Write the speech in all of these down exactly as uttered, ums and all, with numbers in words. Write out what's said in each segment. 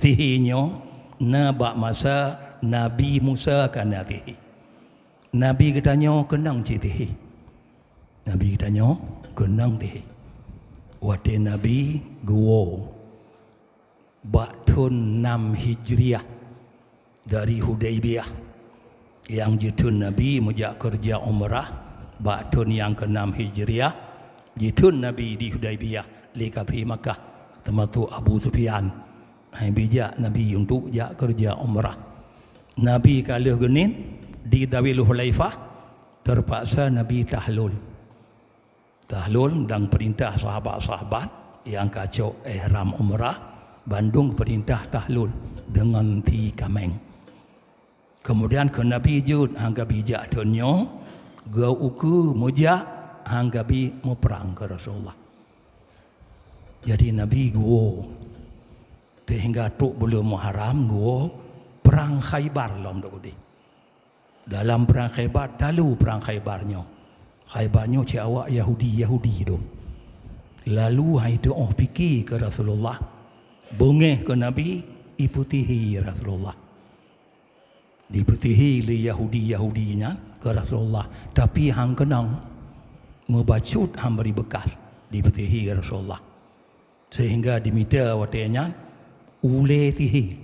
Tihi nyoe na bak masa Nabi Musa ka na tihi. Nabi geutanyoe keunong cit tihi. Nabi geutanyoe keunong tihi. Watée Nabi geuwoe bak thon nam Hijriah dari Hudaibiyah, nyang jithon Nabi meujak keureuja umrah bak thon nyang keunam Hijriah, jithon Nabi di Hudaibiyah lé kafé Makkah, teumasok Abu Sufyan. Hai bijak Nabi untuk jak keureuja umrah. Nabi ka lheueh geuniet di Dzul Hulaifah, teupaksa Nabi tahlul. Tahlul dan peurintah sahabat-sahabat nyang ka cok ihram umrah, bandum peurintah tahlul deungon thi kaméng. Keumudian keu Nabi jeuet hán gabi jak thon nyoe, geu-ukeue meujak hán gabi muprang keu Rasulullah. Jadi Nabi geuwoe, seuhingga trok buleuen Muharram geuwoe prang Khaibar lom dok udeh. Dalam prang Khaibar, talu prang Khaibar nyoe. Khaibar nyoe cit awak Yahudi-Yahudi dum. Lalu hai teuôh pike keu Rasulullah, beungéh keu Nabi, ipeutihi Rasulullah. Dipeutihi lé Yahudi-Yahudi nyan keu Rasulullah, tapi hán keunong, meubacut hán bri beukas, dipeutihi Rasulullah. Seuhingga dimita watée nyan ulée tihi.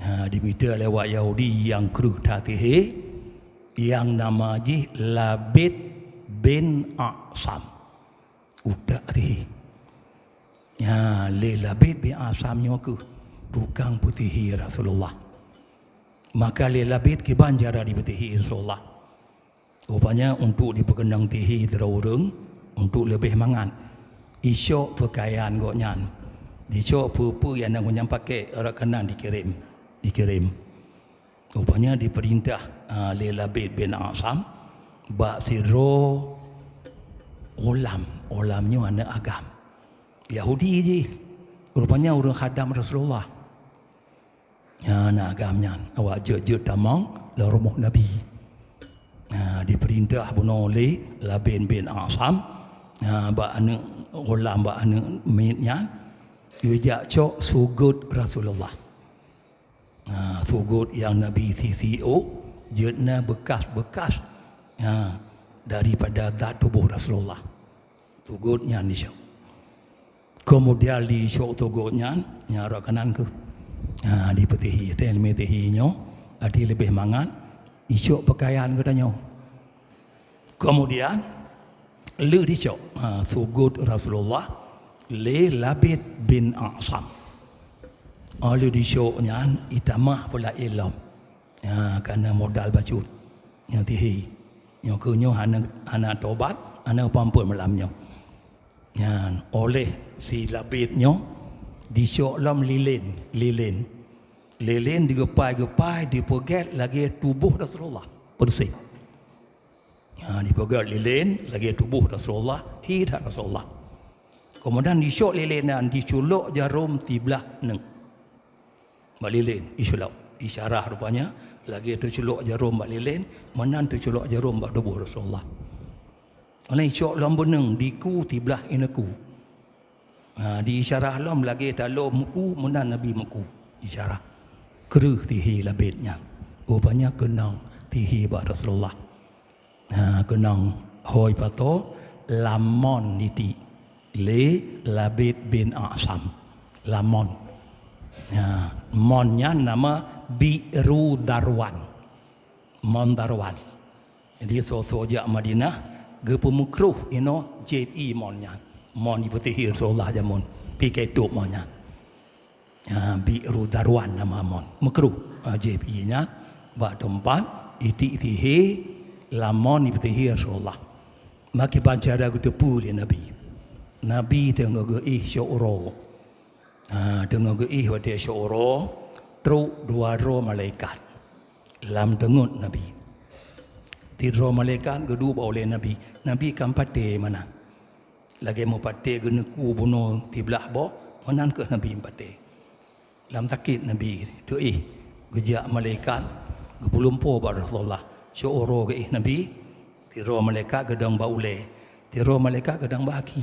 Ha, dimita lé awak Yahudi nyang kreueh that tihi, nyang nama jih Labid bin A'sam. Utak tihi. Ha, lé Labid bin A'sam nyoe keuh tukang peutihi Rasulullah. Maka lé Labid kiban cara dipeutihi Rasulullah. Rupanya untuk dipeukeunong tihi sidroe ureuëng untuk leubeh mangat. Isok peukayan gobnyan. Isok peue-peue nyang na gobnyan pakai, rot keunan dikirém, dikirém. Rupanya dipeurintah, ah, lé Labid bin A'sam bak sidroe ghulam. Ghulam nyoe aneuëk agam. Yahudi jih. Rupanya ureuëng khadam Rasulullah. Nyan agam nyan, awak jeuet-jeuet tamong lam rumoh Nabi. Ha, dipeurintah bunoe lé Labid bin A'sam, ha, bak aneuëk ghulam, bak aneuëk miet nyan, geujak cok sugot Rasulullah. Ha, sugot nyang Nabi sisiôk, jeuet na beukas-beukas, ha, daripada zat tuboh Rasulullah. Sugot nyan disok. Keumudian disok sugot nyan, nyan rot keunan keuh. Ha, dipeutihi, teuh meutehi nyoe, até leubeh mangat, isok peukayan geutanyoe. Keumudian, lheueh disok, ha, sugot Rasulullah lé Labid bin A'sam. Óh lheueh disok nyan, itamah peulaén lom. Ha, kana modal bacut. Nyoe tihi. Nyoe keuh nyoe hana, hana tobat, hana pampon malam nyoe. Nyan, oleh si Labid nyoe, disok lom lilén, lilén. Lilén digeupai-geupai, dipeugét lagée tuboh Rasulullah. Peureuseh. Ha, dipeugét lilén lagée tuboh Rasulullah, hi that Rasulullah. Keumudian disok lilén nyan, diculok jarom siblah neueng. Bak lilén, iculok. Isyarah rupanya, lagée teuculok jarom bak lilén, meunan teuculok jarom bak tuboh Rasulullah. Óh lheueh icok lom beuneueng, diku siblah ineuk ku. Ha, diisyarah lom lagée talo meuku, meunan Nabi meuku. Isyarah. Kreueh tihi Labid nyan. Rupanya keunong tihi bak Rasulullah. Ha, keunong hôi pato lam mon niti lé Labid bin A'sam. Lam mon. Ha, mon nyan nama Bi'ru Darwan. Mon Darwan. Jadi, soe-soe jak Madinah, geupeumeukruh inoe jieb ié mon nyan. Mon jipeutihi Rasulullah jameun, pike top mon nyan. Ha, Bi'ru Darwan nama mon. Meukruh, ha, jieb ié nyan bak teumpat itiek tihi lam mon jipeutihi Rasulullah. Maka ban cara geuteupeue lé Nabi. Nabi teungoh geuéh syok uroe. Ha, teungoh geuéh watée syok uroe, trok dua droe malaikat lam teungeut Nabi. Sidroe malaikat geuduek bak ulée Nabi. Nabi ka meupatéh meunan. Lagée meupatéh geuneuk ku bunoe siblah boh, meunan keuh Nabi meupatéh. Lam sakét Nabi teuéh, geujak malaikat geupeulumpoe bak Rasulullah. Syok uroe geuéh Nabi, sidroe malaikat geudong bak ulée, sidroe malaikat geudong bak aki.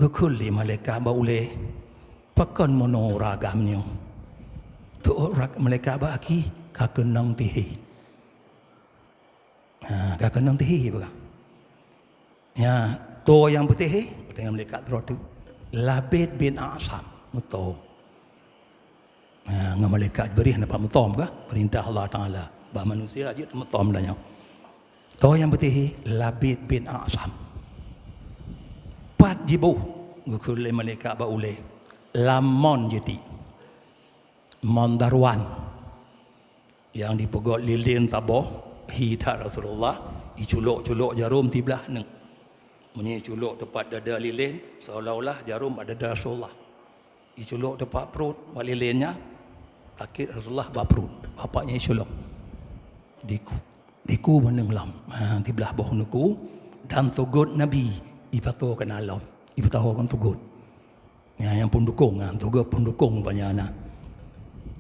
Geukheun lé malaikat bak ulée, "Pakon meunoe ragam nyoe?" Teuôt ra-, malaikat bak aki, "Ka keunong tihé." Ha, ka keunong tihé, peugah. Ya, toe nyang beutihé, peugah malaikat droe teuk. Labid bin A'sam, meutoe. Ha, ngon malaikat Jibril na pat meutoe, peugah. Peurintah Allah Taala. Bak manusia jeuet meutoe tanyoe. Toe nyang beutihé, Labid bin A'sam. Pat jiboh, geukheun lé malaikat bak ulée. Lam mon jitiek. Mon Darwan. Nyang jipeugöt lilén saboh, hi that Rasulullah, jiculok-culok jarom siblah neuk. Meunyoe jiculok teumpat dada lilén, seolah-olah jarom bak dada Rasulullah. Jiculok teumpat pruet bak lilén nyan, sakét Rasulullah bak pruet, bak pat nyang jiculok. Diku, diku meuneueng lom, ha, siblah boh nuku, dan sugôt Nabi, jipatô keunan lom, jipatô kon sugôt. Ya, nyang peundukong, ha, sugôt peundukong banyak na.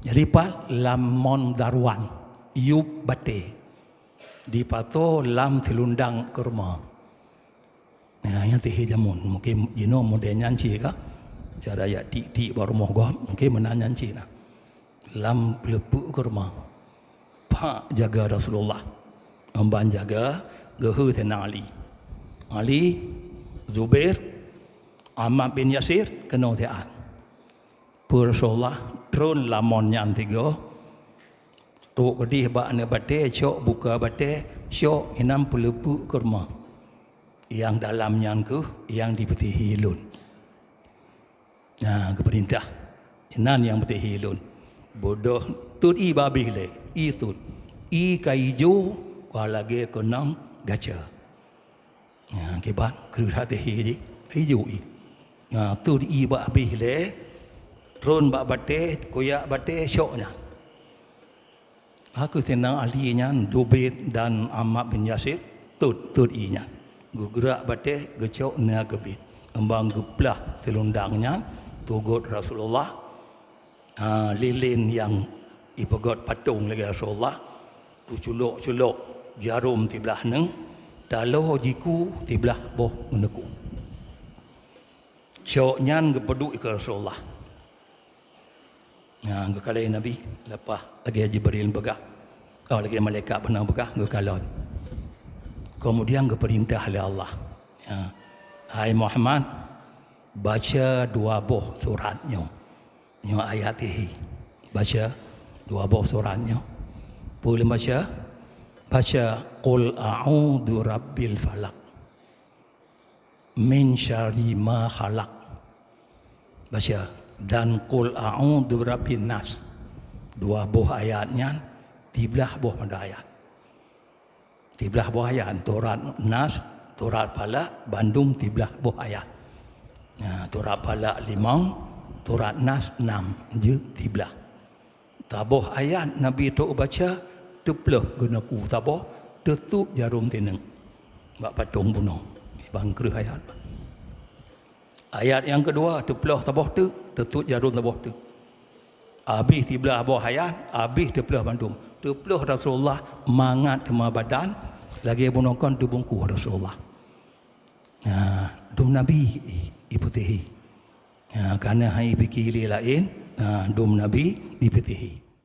Jadi pat lam mon Darwan, yup batée, jipatô lam silundang keurma. Ya, nyang tihé jameun, mungkin jinoe model nyan cit ka. Cara jak tiek-tiek bak rumoh gob, mungkin meunan nyan cit na. Lam peuleupeuk keurma. Pak jaga Rasulullah. Ban jaga geuhôi Saidina Ali. Ali, Zubair, Ammar bin Yasir keunoe siat. Peue Rasulullah tron lam mon nyan sigoe, trok keudeh bak aneuk batée, cok buka batée, cok inan peuleupeuk keurma. Nyang dalam nyan kheueh nyang jipeutihé lôn. Nah, geupeurintah. Inan nyang beutihé lôn. Bodoh, tut ié bak abéh lé, ié tut. Ié ka ijo, ka lagée keunong gaca. Nah, kiban kreueh that tihé jih, ijo ié. Nah, tut ié bak abéh lé, tron bak batée, kuyak batée, cok nyan. Ka kheueh Saidina Ali nyan, Zubair dan Ammar bin Yasir, tut, tut ié nyan. Geugeurak batée, geucok na geubiet. Ban geuplah silundang nyan, sugôt Rasulullah, ha, lilén nyang jipeugöt patong lagée Rasulullah, teuculok-culok jarom siblah neuk, talo jiku siblah boh nuku. Cok nyan geupeuduek keu Rasulullah. Nah, geukalon Nabi, leupah lagée Jibril peugah. Oh, lagée malaikat beuna peugah, geukalon. Keumudian geupeurintah lé Allah. Ya. "Hai Muhammad, baca dua boh surat nyoe." Nyoe ayat tihé. Baca dua boh surat nyoe. Peue lôn baca? Baca, "Qul a'udzu birabbil falaq." "Min syarri ma khalaq." Baca, dan "Qul a'udzu birabbin nas." Dua boh ayat nyan, siblah boh mada ayat. Siblah boh ayat, surat Nas, surat Falaq, bandum siblah boh ayat. Nah, surat Falaq limong, surat Nas nam, jeuet siblah. Saboh ayat Nabi trok baca, teuplôh geunuku saboh, teutuek jarom sineuk bak patong bunoe. Ban kreueh ayat. Ayat nyang keudua, teuplôh saboh teuk, teutuek jarom saboh teuk. Abéh siblah boh ayat, abéh teuplôh bandum. Teuplôh Rasulullah mangat teuma badan, lagée bunoe kon teubungkôh Rasulullah. Nah, dum Nabi i-, ipeutihé. Ha, kana hai pike lé laén, ha, dum Nabi dipeutihé.